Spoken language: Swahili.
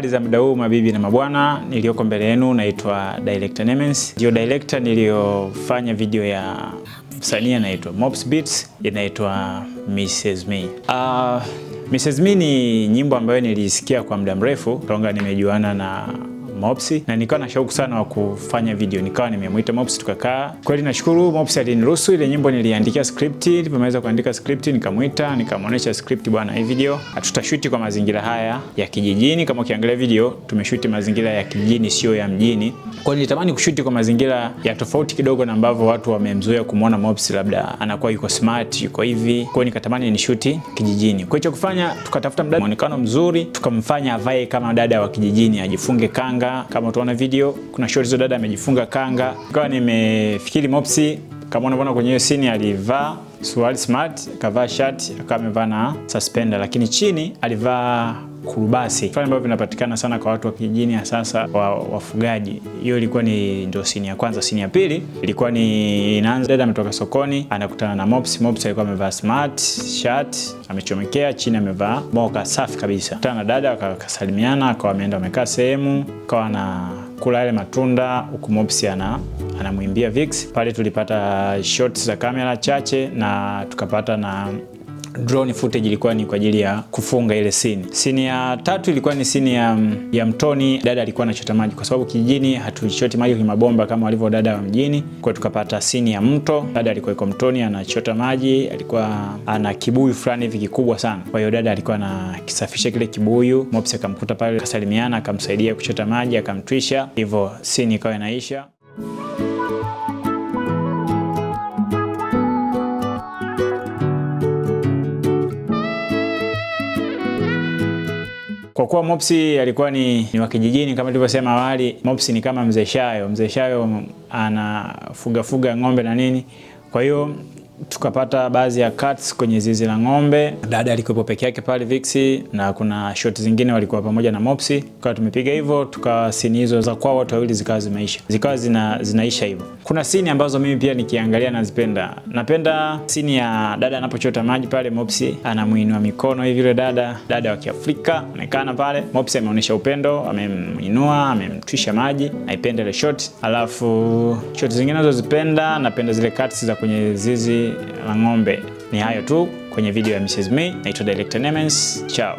Habari za muda huu mabibi na mabwana, niliyoko mbele yenu naitwa Director Nemens. Ndio director niliyofanya video ya msanii anaitwa Mops Beats, inaitwa Mrs Me. Mrs Me ni nyimbo ambayo nilisikia kwa muda mrefu toka nimejuana na Mopsi na nikawa na shauku sana wa kufanya video, nikawa nimemwita Mopsi tukakaa. Kweli nashukuru Mopsi aliniruhusu. Ile nyimbo niliandikia script, nilipomaliza kuandika script nikamwita, nikamwonyesha script, bwana, hii video hatutashuti kwa mazingira haya ya kijijini. Kama ukiangalia video tumeshuti mazingira ya kijijini, sio ya mjini. Kwa hiyo nilitamani kushuti kwa mazingira ya tofauti kidogo na ambavyo watu wamemzoea kumuona Mopsi, labda anakuwa yuko smart, yuko hivi. Kwa hiyo nikatamani nishuti kijijini. Kwa hiyo kufanya tukatafuta mdada muonekano mzuri, tukamfanya avae kama dada wa kijijini, ajifunge kanga. Kama utaona video kuna shot hizo dada amejifunga kanga. Nikawa nimefikiri Mopsi, kama unaona kwenye hiyo scene alivaa suruali smart, akavaa shati, akawa amevaa na suspender, lakini chini alivaa kurubasi fulani ambavyo vinapatikana sana kwa watu wa kijijini, hasa wafugaji. Hiyo ilikuwa ni ndio scene ya kwanza. Scene ya pili ilikuwa ni inaanza, dada ametoka sokoni, anakutana na Mopsi. Mopsi alikuwa amevaa smart shirt, amechomekea chini, amevaa moka safi kabisa. Kutana na dada wakasalimiana, akawa ameenda wamekaa sehemu, akawa na kula yale matunda huku Mopsi anamwimbia Vix. Pale tulipata shots za kamera chache na tukapata na drone footage, ilikuwa ni kwa ajili ya kufunga ile scene. Scene ya tatu ilikuwa ni scene ya mtoni. Dada alikuwa anachota maji, kwa sababu kijijini hatuchoti maji kwenye mabomba kama walivyo dada wa mjini. Kwa tukapata scene ya mto, dada alikuwa yuko mtoni anachota maji, alikuwa ana kibuyu fulani hivi kikubwa sana. Kwa hiyo dada alikuwa anakisafisha kile kibuyu, Mopsi akamkuta pale, akasalimiana, akamsaidia kuchota maji, akamtwisha, hivyo scene ikawa inaisha. Kwa kuwa Mopsi alikuwa ni wa kijijini kama tulivyosema awali, Mopsi ni kama mzee Shayo. Mzee Shayo anafugafuga ng'ombe na nini. Kwa hiyo tukapata baadhi ya cuts kwenye zizi la ng'ombe. Dada alikuwa peke yake pale Vixi, na kuna shot zingine walikuwa pamoja na Mopsi. Kwa tumepiga hivyo, tukawa scene hizo za kwao watu wawili zikawa zimeisha. Zikawa zinaisha hivyo. Kuna scene ambazo mimi pia nikiangalia nazipenda. Napenda scene ya dada anapochota maji pale, Mopsi anamuinua mikono hivi yule dada, dada wa Kiafrika amekaa pale. Mopsi ameonyesha upendo, amemuinua, amemtwisha maji. Naipenda ile shot. Alafu shot zingine nazozipenda, napenda zile cuts za kwenye zizi la ng'ombe. Ni hayo tu kwenye video ya Mrs Me. Naitwa Director Nemens. Ciao.